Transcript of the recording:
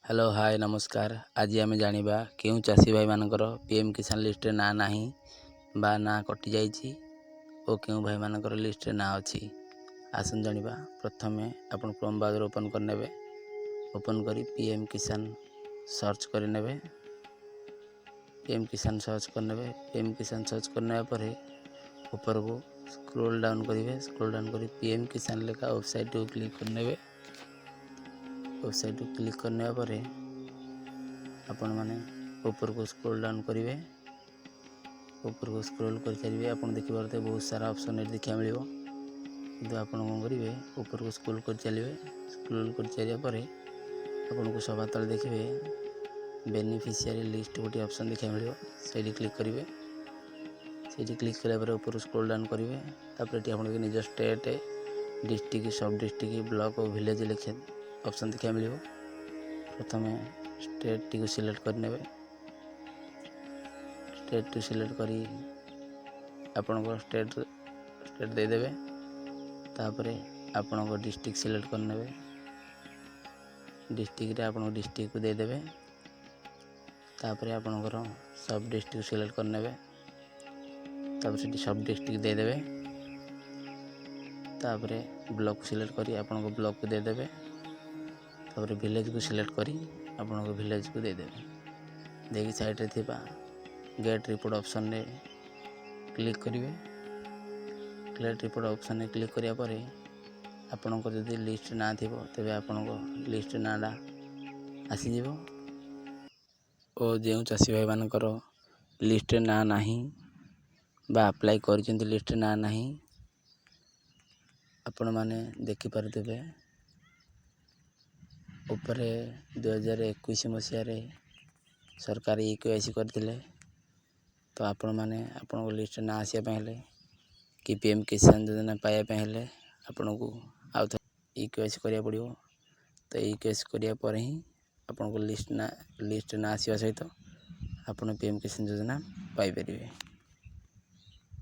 Hello, ହାଏ, ନମସ୍କାର। ଆଜି ଆମେ ଜାଣିବା କେଉଁ ଚାଷୀ ଭାଇମାନଙ୍କର ପି ଏମ୍ କିଷାନ ଲିଷ୍ଟରେ ନାଁ ନାହିଁ ବା ନାଁ କଟିଯାଇଛି ଓ କେଉଁ ଭାଇମାନଙ୍କର ଲିଷ୍ଟରେ ନାଁ ଅଛି। ଆସନ୍ତୁ ଜାଣିବା। ପ୍ରଥମେ ଆପଣ କ୍ରୋମ୍ ବ୍ରାଉଜର୍ ଓପନ୍ କରିନେବେ। ଓପନ୍ କରି ପି ଏମ୍ କିଷାନ ସର୍ଚ୍ଚ କରିନେବେ। ପି ଏମ୍ କିଷାନ ସର୍ଚ୍ଚ କରିନେବେ। ପି ଏମ୍ କିଷାନ ସର୍ଚ୍ଚ କରିନେବା ପରେ ଉପରକୁ ସ୍କ୍ରୋଲ୍ ଡାଉନ୍ କରିବେ। ସ୍କ୍ରୋଲ୍ ଡାଉନ୍ କରି ପି ଏମ୍ କିଷାନ ଲେଖା ୱେବସାଇଟ୍କୁ କ୍ଲିକ୍ କରିନେବେ। ୱେବସାଇଟ୍କୁ କ୍ଲିକ୍ କରିନେବା ପରେ ଆପଣମାନେ ଉପରକୁ ସ୍କ୍ରୋଲ୍ ଡାଉନ୍ କରିବେ। ଉପରକୁ ସ୍କ୍ରୋଲ୍ କରିଚାଲିବେ। ଆପଣ ଦେଖିପାରୁଥିବେ, ବହୁତ ସାରା ଅପସନ୍ ଏଠି ଦେଖିବାକୁ ମିଳିବ। କିନ୍ତୁ ଆପଣ କ'ଣ କରିବେ? ଉପରକୁ ସ୍କ୍ରୋଲ୍ କରି ଚାଲିବେ। ସ୍କ୍ରୋଲ୍ କରି ଚାଲିବା ପରେ ଆପଣଙ୍କୁ ସବା ତଳେ ଦେଖିବେ, ବେନିଫିସିଆରୀ ଲିଷ୍ଟ ଗୋଟିଏ ଅପସନ୍ ଦେଖିବାକୁ ମିଳିବ। ସେଇଠି କ୍ଲିକ୍ କରିବେ। ସେଇଠି କ୍ଲିକ୍ କଲା ପରେ ଉପରକୁ ସ୍କ୍ରୋଲ୍ ଡାଉନ୍ କରିବେ। ତାପରେ ଏଠି ଆପଣଙ୍କୁ ନିଜ ଷ୍ଟେଟ୍, ଡିଷ୍ଟ୍ରିକ୍ଟ, ସବ୍ ଡିଷ୍ଟ୍ରିକ୍ଟ, ବ୍ଲକ୍ ଓ ଭିଲେଜ୍ ଲେଖା ଅପସନ୍ ଦେଖିବାକୁ ମିଳିବ। ପ୍ରଥମେ ଷ୍ଟେଟ୍ଟିକୁ ସିଲେକ୍ଟ କରିନେବେ। ଷ୍ଟେଟ୍କୁ ସିଲେକ୍ଟ କରି ଆପଣଙ୍କ ଷ୍ଟେଟ୍ ଦେଇଦେବେ। ତାପରେ ଆପଣଙ୍କ ଡିଷ୍ଟ୍ରିକ୍ଟ ସିଲେକ୍ଟ କରିନେବେ। ଡିଷ୍ଟ୍ରିକ୍ଟରେ ଆପଣଙ୍କ ଡିଷ୍ଟ୍ରିକ୍ଟକୁ ଦେଇଦେବେ। ତାପରେ ଆପଣଙ୍କର ସବ୍ ଡିଷ୍ଟ୍ରିକ୍ଟ ସିଲେକ୍ଟ କରିନେବେ। ତାପରେ ସେଠି ସବ୍ ଡିଷ୍ଟ୍ରିକ୍ଟ ଦେଇଦେବେ। ତାପରେ ବ୍ଲକ୍ ସିଲେକ୍ଟ କରି ଆପଣଙ୍କ ବ୍ଲକ୍କୁ ଦେଇଦେବେ। ତାପରେ ଭିଲେଜକୁ ସିଲେକ୍ଟ କରି ଆପଣଙ୍କ ଭିଲେଜକୁ ଦେଇଦେବେ। ଦେଇକି ସାଇଡ଼୍ରେ ଥିବା ଗେଟ୍ ରିପୋର୍ଟ ଅପସନ୍ରେ କ୍ଲିକ୍ କରିବେ। ଗେଟ୍ ରିପୋର୍ଟ ଅପସନ୍ରେ କ୍ଲିକ୍ କରିବା ପରେ ଆପଣଙ୍କର ଯଦି ଲିଷ୍ଟ ନାଁ ଥିବ, ତେବେ ଆପଣଙ୍କ ଲିଷ୍ଟ ନାଁଟା ଆସିଯିବ। ଓ ଯେଉଁ ଚାଷୀ ଭାଇମାନଙ୍କର ଲିଷ୍ଟରେ ନାଁ ନାହିଁ ବା ଆପ୍ଲାଏ କରିଛନ୍ତି, ଲିଷ୍ଟରେ ନାଁ ନାହିଁ, ଆପଣମାନେ ଦେଖିପାରୁଥିବେ, ଉପରେ 2021 ମସିହାରେ ସରକାର ଇ କେୱାଇସି କରିଥିଲେ। ତ ଆପଣମାନେ ଆପଣଙ୍କ ଲିଷ୍ଟରେ ନାଁ ଆସିବା ପାଇଁ ହେଲେ କି ପି ଏମ୍ କିଷାନ ଯୋଜନା ପାଇବା ପାଇଁ ହେଲେ ଆପଣଙ୍କୁ ଆଉ ଥରେ ଇ କେୱାଇସି କରିବାକୁ ପଡ଼ିବ। ତ ଇ କେୱାଇସି କରିବା ପରେ ହିଁ ଆପଣଙ୍କ ଲିଷ୍ଟରେ ନାଁ ଆସିବା ସହିତ ଆପଣ ପି ଏମ୍ କିଷାନ ଯୋଜନା ପାଇପାରିବେ।